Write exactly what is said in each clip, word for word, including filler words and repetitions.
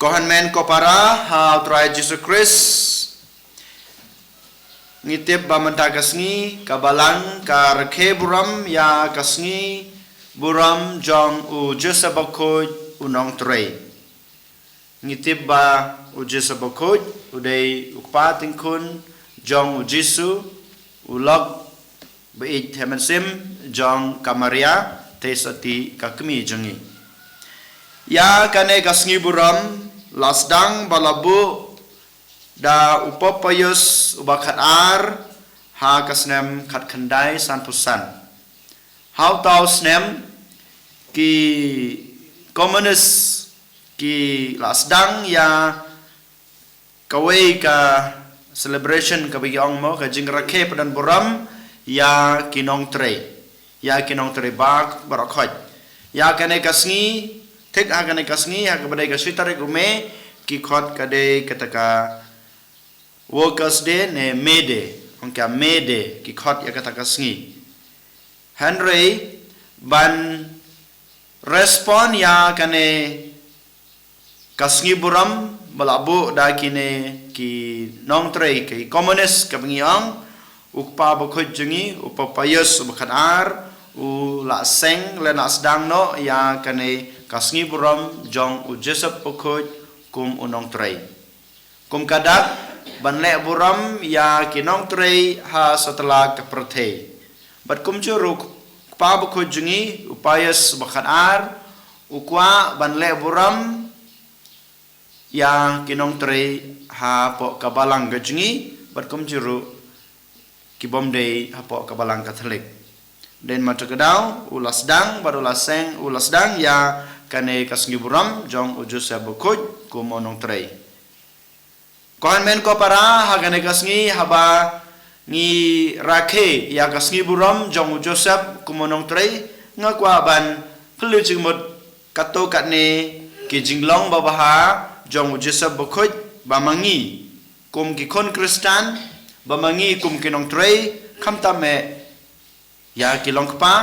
Ko hynmen ko para ha u Trai Jisu Khrist, ngi tip ba mynta ka sngi ka Balang ka rakhe burom ïa ka sngi burom jong u Joseph Bakhuid u nongtrei. Ngi tip ba u Joseph Bakhuid u dei u kpa tyngkhun jong u Jisu, u lok ba ïeit te mynsiem jong ka Maria, te sa ti ka kmie jong ngi. Ïa kane ka sngi burom la sdang ba la buh da u Pope Pius uba khatar ha ka snem khatkhyndai sanphew san. Ha uta u snem ki komunis ki la sdang ïa kawei ka celebration kaba ki ong mo ka jingrakhe pdeng burom ïa ki nongtrei, ïa ki nongtrei ba baroh khoit. Ïa kane ka sngi, thik ha kane ka sngi, ha kaba dei ka shi tarik u May, ki khot ka dei kata ka Workers' Day ne May Day, ong ka May Day, ki khot ïa kata ka sngi. Hynrei ban respond ïa kane ka sngi burom ba la buh da kine ki nongtrei ki komunis kaba ngi ong, u kpa bakhuid jong ngi, u Pope Pius uba khatar, u la seng lane la sdang noh ïa kane ka sngi burom jong u Joseph Bakhuid kum u nongtrei. Kum ka dak ban leh burom ïa ki nongtrei ha satlak ka pyrthei. Bad kumjuh ruh u kpa bakhuid jong ngi, u Pius uba khatar, u kwah ban leh burom ïa ki nongtrei hapoh ka Balang ka jong ngi, bad kumjuh ruh ki bym dei hapoh ka Balang Katholik. Dei namar kata ka daw u la sdang bad u la seng, u la sdang ïa kane ka sngi burom jong u Joseph Bakhuid kum u nongtrei. Ko hynmen ko para, ha kane ka sngi haba ngi rakhe ïa ka sngi burom jong u Joseph kum u nongtrei, nga kwah ban phylla jingmut katto katne ki jinglong babha jong u Joseph Bakhuid ba ma ngi kum ki khun Khristan, ba ma ngi kum ki nongtrei, khamtam eh ïa ki long kpa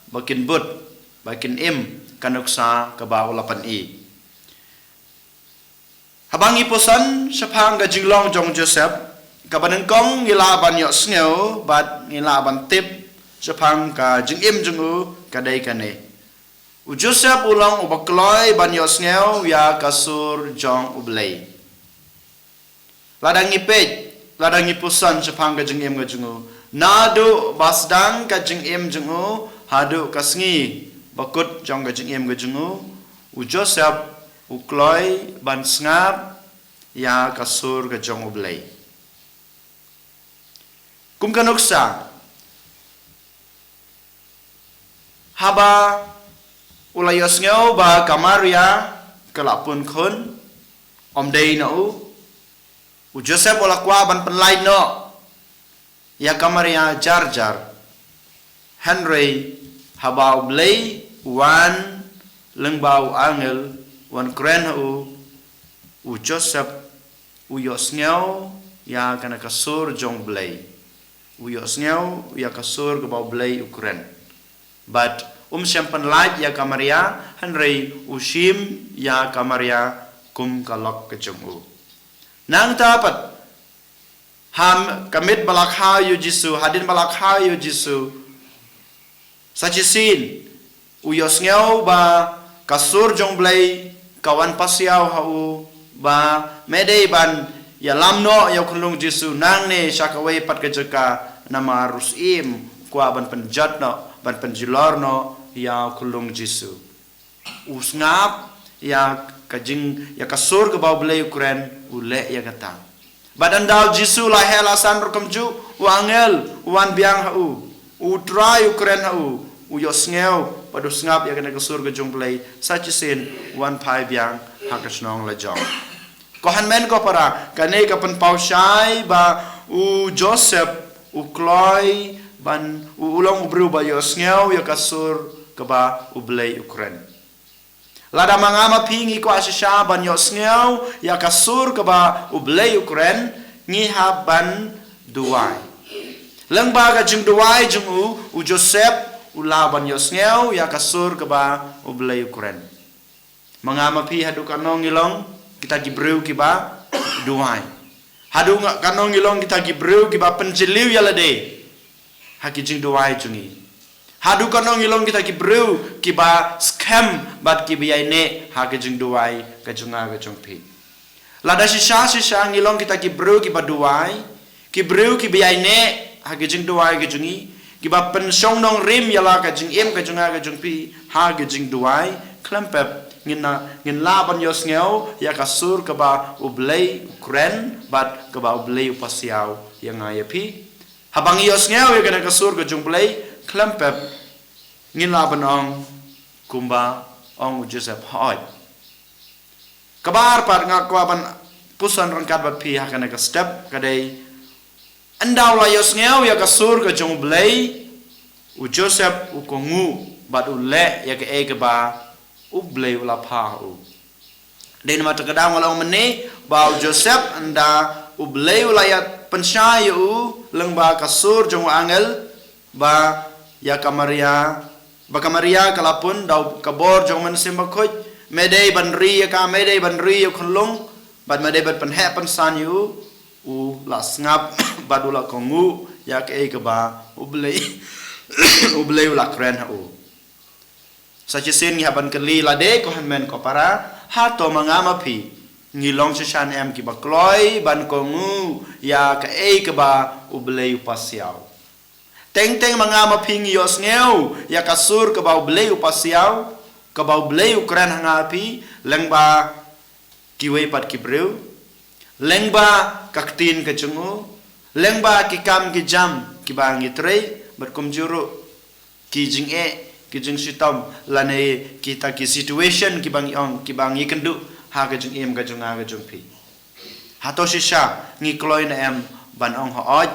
ba kin bud, ba kin im ka nuksa kaba u la pyni. Haba ngi puson shaphang ka jinglong jong u Joseph, kaba nyngkong ngi lah ban ïohsngew bad ngi lah ban tip shaphang ka jingim jong u ka dei kane. U Joseph u long uba kloi ban ïohsngew ïa ka sur jong U Blei. Lada ngi peit, lada ngi puson shaphang ka jingim ka jong u, naduh ba sdang ka jingim jong u haduh ka sngi bakut jong ka jingim ka jong u, u Joseph u kloi ban sngap ïa ka sur ka jong U Blei. Kum ka nuksa, haba u la ïohsngew ba ka Maria ka la pun khun, ym dei na u, u Joseph u la kwah ban pynlait noh ïa ka Maria jar jar. Hynrei haba U Blei u wan lyngba u angel u wan kren ha u, u Joseph u ïohsngew ïa kane ka sur jong U Blei. U ïohsngew ïa ka sur kaba U Blei u kren. Bad um shym pynlait ïa ka Maria, hynrei u shim ïa ka Maria kum ka lok ka jong u. Nangta pat, ha ka miet ba la kha ïa u Jisu, hadien ba la kha ïa u Jisu, sa shisien u ïohsngew ba ka sur jong U Blei ka wan pasiaw ha u, ba me dei ban ïalam noh ïa u khunlung Jisu nangne sha kawei pat ka jaka, namar u Syiem u kwah ban pynjot noh, ban pynjulor noh ïa u khunlung Jisu. U sngap ïa ka jing, ïa ka sur kaba U Blei u kren, u leh ïa kata. Bad ynda u Jisu u la heh la san ruh kumjuh, u angel u wan biang ha u, u Trai u kren ha u, u ïohsngew bad u sngap ïa kane ka sur ka jong U Blei, sa shisien u wan phai biang ha ka shnong lajong. Ko hynmen ko para, kane ka pynpaw shai ba u Joseph u kloi ban, u, u long u briew ba ïohsngew ïa ka sur kaba U Blei u kren. Lada ma nga ma phi ngi kwah shisha ban ïohsngew ïa ka sur kaba U Blei u kren, ngi hap ban duwai. Lyngba ka jingduwai jong u, u Joseph u lah ban ïohsngew ïa ka sur kaba U Blei u kren. Ma nga ma phi haduh katno ngi long, kita ki briew kiba duwai. Haduh nga kano ngi long kita ki briew kiba pynjylliew ïa lade ha ki jingduwai jong ngi. Haduh kano ngi long kita ki briew kiba skhem bad kiba ïaineh ha ki jingduwai ka jong nga ka jong phi. Lada shisha shisha ngi long kita ki briew kiba duwai, ki briew kiba ïaineh ha ki jingduwai ka jong ngi, kiba pynshong nongrim ïa la ka jingim ka jong nga ka jong phi ha ki jingduwai, khlem pep ngin na, ngin lah ban ïohsngew ïa ka sur kaba U Blei u kren bad kaba U Blei u pasiaw ïa nga ïa phi. Haba ngi ïohsngew ïa kane ka sur ka jong U Blei, khlem pep ngin lah ban ong kumba ong u Joseph, hooid. Kaba ar pat nga kwah ban puson ryngkat bad phi ha kane ka step ka dei, ynda u la ïohsngew ïa ka sur ka jong U Blei, u Joseph u kohnguh bad u leh ïa kaei kaba U Blei u la phah ha u. Dei namar kata ka daw nga la ong mynne ba u Joseph, ynda U Blei u la ïa pynshai ïa u lyngba ka sur jong u angel, ba ïa ka Maria, ba ka Maria ka la pun da ka bor jong u Mynsiem Bakhuid, me dei ban ri ïa ka, me dei ban ri ïa u khunlung, bad me dei ban pynheh pynsan ïa u, u la sngap bad u la kohnguh ïa kaei kaba U Blei, U Blei u la kren ha u. Sa shisien ngi hap ban kylli lade ko hynmen ko para, hato ma nga ma phi ngi long shisha ne em kiba kloi ban kohnguh ïa kaei kaba U Blei u pasiaw? Teng teng ma nga ma phi ngi ïohsngew ïa ka sur kaba U Blei u pasiaw, kaba U Blei u kren ha nga phi, lyngba kiwei pat ki briew, lyngba ka ktien ka jong u, lyngba ki kam ki jam kiba ngi trei, bad kumjuh ruh ki jingeh, ki jingshitom, lane kita ki situation kiba ngi ong, kiba ngi kynduh ha ka jingim ka jong nga ka jong phi. Hato shisha ngi kloi ne em ban ong, hooid,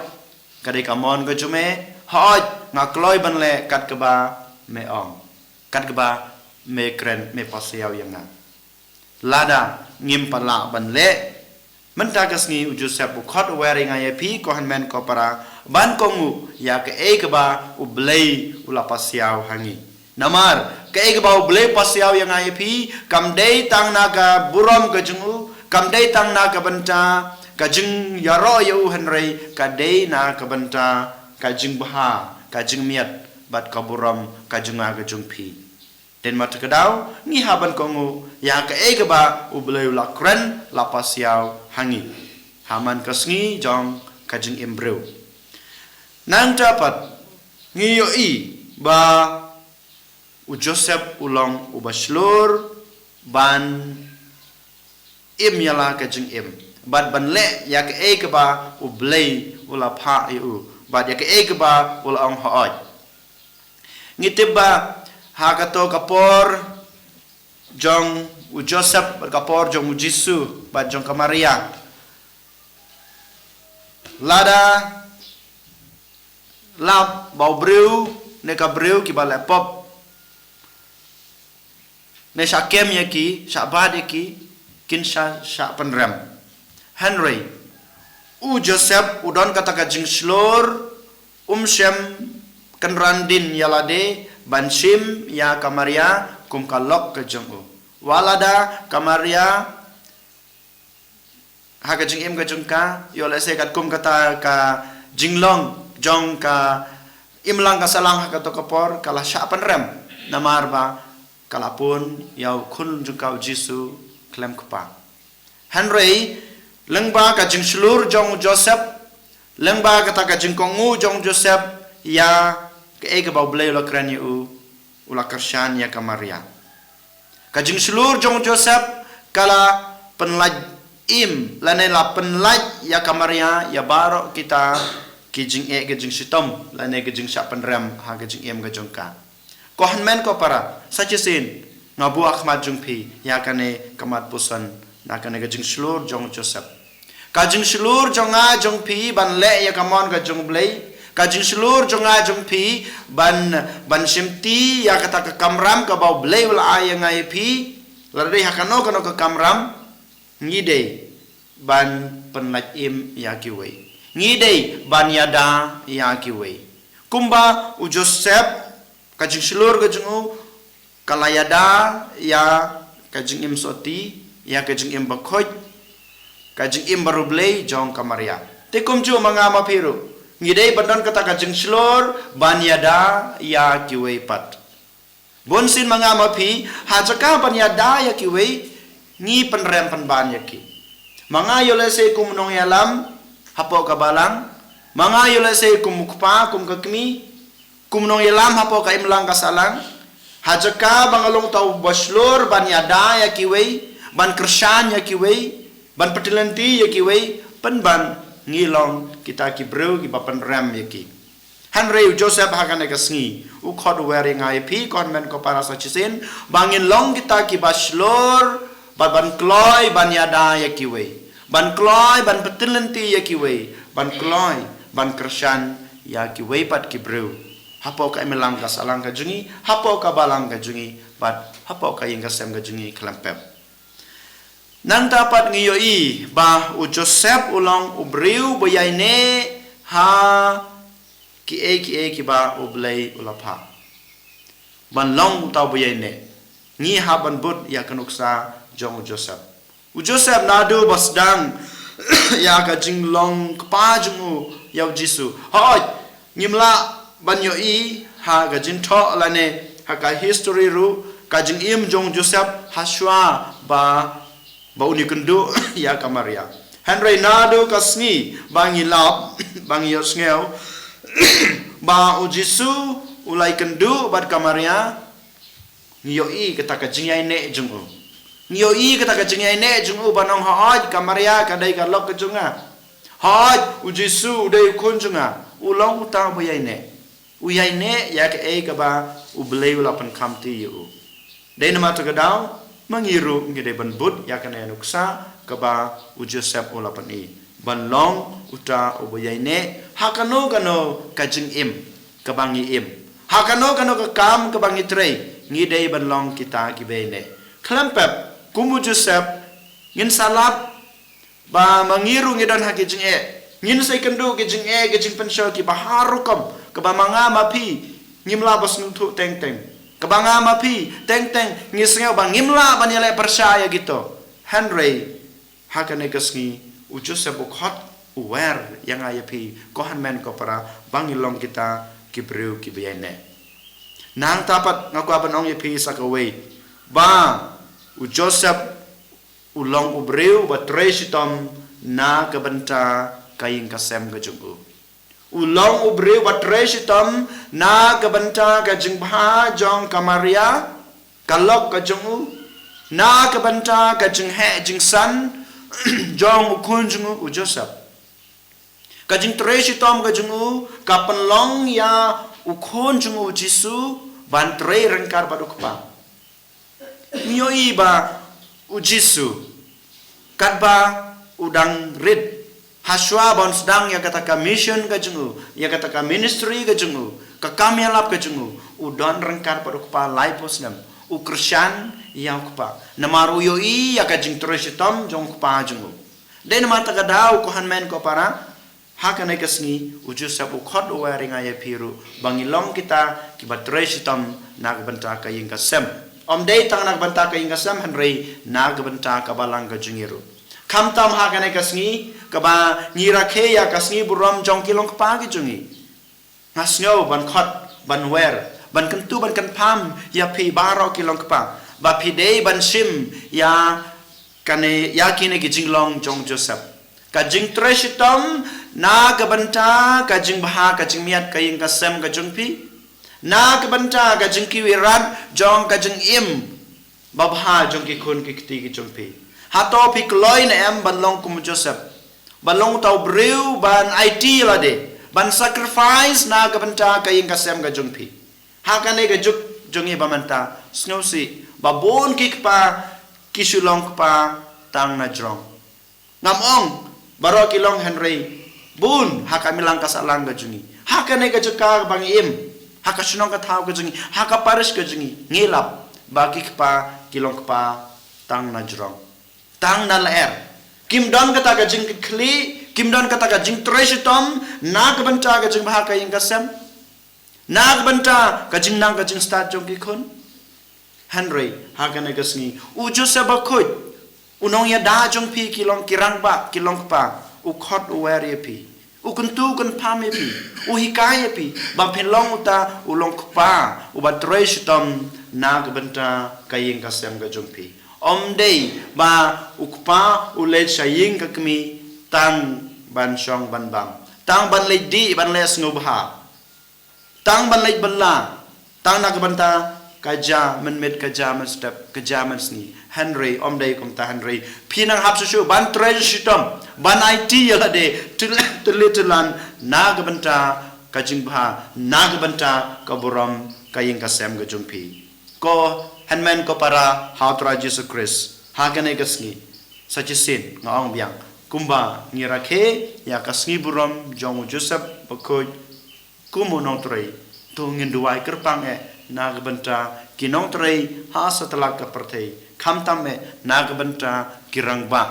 ka dei ka mon ka jong me, hooid, nga kloi ban leh kat kaba me ong, kat kaba me kren, me pasiaw ïa nga? Lada ngim pat lah ban leh, mynta ka sngi u Joseph u khot u wer ïa nga ïa phi ko hynmen ko para ban kohnguh ïa kaei kaba U Blei u la pasiaw ha ngi. Namar kaei kaba U Blei u pasiaw ïa nga ïa phi kam dei tang na ka burom ka jong u, kam dei tang na ka bynta ka jingïaroh ïa u, hynrei ka dei na ka bynta ka jingbha, ka jingmiat bad ka burom ka jong nga ka jong phi. Dei namar kata ka daw ngi hap ban kohnguh ïa kaei kaba U Blei u la kren, la pasiaw ha ngi ha man ka sngi jong ka jingim briew. Nangta pat ngi ïohi ba u Joseph u long uba shlur ban im ïa la ka jingim bad ban leh ïa kaei kaba U Blei u la phah ïa u, bad ïa kaei kaba u la ong, hooid. Ngi tip ba ha kato ka por jong u Joseph bad ka por jong u Jisu bad jong ka Maria, lada lap ba u briew ne ka briew kiba leh pop, ne shah kem ïa ki, shah bat ïa ki, kin shah, shah pynrem. Hynrei u Joseph u don kata ka jingshlur, um shym kynran dien ïa lade ban shim ïa ka Maria kum ka lok ka jong u. Wat lada ka Maria ha ka jingim ka jong ka, ïoh lehse katkum kata ka jinglong jong ka imlang ka sahlang ha kato ka por, ka la shah pynrem namar ba ka la pun ïa u khun jong ka u Jisu khlem kpa. Hynrei lyngba ka jingshlur jong u Joseph, lyngba kata ka jingkohnguh jong u Joseph ïa kaei kaba U Blei u la kren ïa u, u la kyrshan ïa ka Maria. Ka jingshlur jong u Joseph ka la pynlait im lane la pynlait ïa ka Maria ïa baroh kita ki jingeh, ki jingshitom lane ki jingshah pynrem ha ka jingim ka jong ka. Ko hynmen ko para, sa shisien nga buh ha khmat jong phi ïa kane ka mat puson na kane ka jingshlur jong u Joseph. Ka jingshlur jong nga jong phi ban leh ïa ka mon ka jong U Blei. Ka jingshlur jong nga jong phi ban, ban shimti ïa kata ka kamram kaba U Blei u la ai ïa nga ïa phi. Lada dei ha kano kano ka kamram, ngi dei ban pynlait im ïa kiwei. Ngi dei ban ïada ïa kiwei. Kumba u Joseph, ka jingshlur ka jong u ka la ïada ïa ka jingim sotti, ïa ka jingim bakhuid, ka jingim bariewblei jong ka Maria. Te kumjuh ma nga ma phi ruh, ngi dei ban don kata ka jingshlur ban ïada ïa kiwei pat. Bunsien ma nga ma phi, ha jaka ban ïada ïa kiwei, ngi pynrem pynban ïa ki. Ma nga ïoh lehse kum u nongïalam hapoh ka balang, ma nga ïoh lehse kum u kpa, kum ka kmie, kum u nongïalam hapoh ka imlang ka sahlang, ha jaka ba nga long uta uba shlur ban ïada ïa kiwei, ban kyrshan ïa kiwei, ban pyntyllynti ïa kiwei, pynban ngi long kita ki briew kiba pynrem ïa ki. Hynrei u Joseph ha kane ka sngi u khot u wer ïa nga ïa phi, ko hynmen ko para sa shisien, ba ngin long kita kiba shlur, ba ban kloi ban ïada ïa kiwei, ban kloi ban pyntyllynti ïa kiwei, ban kloi ban kyrshan ïa kiwei pat ki briew hapoh ka imlang ka sahlang ka jong ngi, hapoh ka balang ka jong ngi, bad hapoh ka ïing ka sem ka jong ngi khlem pep. Nangta pat ngi ïohi ba u Joseph u long u briew ba ïaineh ha kiei kiei kiba U Blei u la phah. Ban long uta uba ïaineh, ngi hap ban bud ïa ka nuksa jong u Joseph. U Joseph naduh ba sdang ïa ka jinglong kpa jong u ïa u Jisu, hooid, ngim lah ban ïohi ha ka jingthoh lane ha ka history ruh ka jingim jong u Joseph ha shuwa ba, ba un ïakynduh ïa ka Maria. Hynrei naduh ka sngi ba ngi lap, ba ngi ïohsngew ba u Jisu u la ïakynduh bad ka Maria, ngi ïohi kata ka jingïaineh jong u. Ngi ïohi kata ka jingïaineh jong u ban ong, hooid, ka Maria ka dei ka lok ka jong nga. Hooid, u Jisu u dei u khun jong nga. U long uta uba ïaineh. U ïaineh ïa kaei kaba U Blei u la pynkhamti ïa u. Dei namar kata ka daw, ma ngi ruh ngi dei ban bud ïa kane ka nuksa kaba u Joseph u la pyni, ban long uta uba ïaineh ha kano kano ka jingim kaba ngi im, ha kano kano ka kam kaba ngi trei, ngi dei ban long kita kiba ïaineh. Khlem pep, kum u Joseph, ngin sa lap ba ma ngi ruh ngi don ha ki jingeh. Ngin sa ïakynduh ki jingeh, ki jingpynshoi kiba har rukom, kaba ma nga ma phi ngim lah ban sngewthuh teng teng, kaba nga ma phi teng teng ngi sngew ba ngim lah ban ïaleh pyrshah ïa kito. Hynrei ha kane ka sngi u Joseph u khot u wer ïa nga ïa phi, ko hynmen ko para, ba ngin long kita ki briew kiba ïaineh. Nangta pat nga kwah ban ong ïa phi sa kawei, ba u Joseph u long u briew ba trei shitom na ka bynta ka ïing ka sem ka jong u. U long u briew ba trei shitom na ka bynta ka jingbha jong ka Maria, ka lok ka jong u, na ka bynta ka jingheh jingsan jong u khun jong u, u Joseph. Ka jingtrei shitom ka jong u ka pynlong ïa u khun jong u, u Jisu, ban trei ryngkat bad u Kpa. Ngi ïohi ba u Jisu, katba u dang rit, ha shuwa ba un sdang ïa kata ka mission ka jong u, ïa kata ka ministry ka jong u, ka kam ïalap ka jong u, u don ryngkat bad u Kpa laiphew snem, u kyrshan ïa u Kpa. Namar u ïohi ïa ka jingtrei shitom jong u Kpa jong u. Dei namar kata ka daw, ko hynmen ko para, ha kane ka sngi u Joseph u khot u wer ïa nga ïa phi ruh ba ngi long kita kiba trei shitom na ka bynta ka ïing ka sem. Ym dei tang na ka bynta ka ïing ka sem, hynrei na ka bynta ka balang ka jong ngi ruh. Khamtam ha kane ka sngi kaba ngi rakhe ïa ka sngi burom jong ki long kpa ki jong ngi, nga sngew ban khot, ban wer, ban kyntu, ban kynpham ïa phi baroh ki long kpa, ba phi dei ban shim ïa kane, ïa kine ki jinglong jong u Joseph. Ka jingtrei shitom na ka bynta ka jingbha ka jingmiat ka ïing ka sem ka jong phi, na ka bynta ka jingkiwei rat jong ka jingim babha jong ki khun ki kti ki jong phi. Hato phi kloi ne em ban long kum u Joseph, ban long uta u briew ban aiti lade, ban sacrifice na ka bynta ka ïing ka sem ka jong phi? Ha kane ka juk jong ngi ba mynta, sngewsih ba bun ki kpa ki shu long kpa tang na jrong. Ngam ong baroh ki long, hynrei bun ha ka imlang ka sahlang ka jong ngi, ha kane ka jaka ba ngi im, ha ka shnong ka thaw ka jong ngi, ha ka parish ka jong ngi, ngi lap ba ki kpa ki long kpa tang na jrong, tang na lyer. Kim don kata ka jingkitkhlieh, kim don kata ka jingtrei shitom na ka bynta ka jingbha ka ïing ka sem, na ka bynta ka jingnang ka jingstad jong ki khun. Hynrei ha kane ka sngi u Joseph bakhuid, U nongïada jong phi ki long ki rangbah, ki long kpa, u khot u wer ïa phi. U kyntu kynpham ïa phi, u hikai ïa phi, ba phin long uta u long kpa, uba trei shitom na ka bynta ka ïing ka sem ka jong phi. Ym dei ba u kpa u leit sha ïing ka kmie tang ban shong ban bam, tang ban leit dih ban leh sngewbha, tang ban leit bylla, tang na ka bynta ka ja mynmiet, ka ja mynstep, ka ja mynsngi. Hynrei ym dei kumta, hynrei phi nang hap shuh shuh ban trei shitom, ban aiti ïa lade tylli tylli tyllan na ka bynta ka jingbha, na ka bynta ka burom ka ïing ka sem ka jong phi. Ko hynmen ko para ha u Trai Jisu Khrist, ha kane ka sngi sa shisien nga ong biang, kumba ngi rakhe ïa ka sngi burom jong u Joseph Bakhuid kum u nongtrei, to ngin duwai kyrpang eh na ka bynta ki nongtrei ha satlak ka pyrthei, khamtam eh na ka bynta ki rangbah,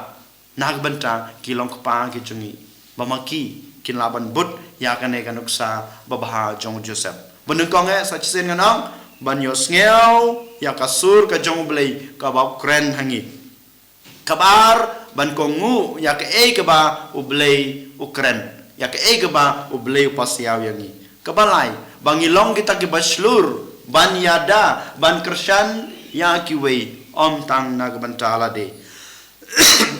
na ka bynta ki long kpa ki jong ngi, ba ma ki kin lah ban bud ïa kane ka nuksa babha jong u Joseph. Ba nyngkong eh sa shisien ngan ong, ban ïohsngew ïa ka sur ka jong U Blei kaba u kren ha ngi. Kaba ar, ban kohnguh ïa kaei kaba U Blei u kren, ïa kaei kaba U Blei u pasiaw ïa ngi. Kaba lai, ba ngi long kita kiba shlur ban ïada, ban kyrshan ïa kiwei, ym tang na ka bynta lade.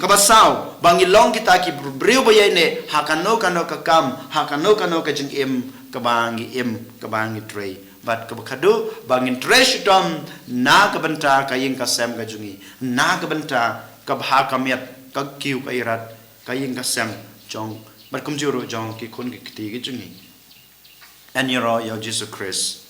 Kaba saw, ba ngi long kita ki briew ba ïaineh ha kano kano ka kam, ha kano kano ka jingim kaba ngi im, kaba ngi trei. Bad kaba khadduh, ba ngin trei shitom na ka bynta ka ïing ka sem ka jong ngi, na ka bynta ka bha ka miat, ka kiew ka irat, ka ïing ka sem jong, bad kumjuh ruh jong ki khun ki kti ki jong ngi. Yn ïaroh ïa u Jisu Khrist.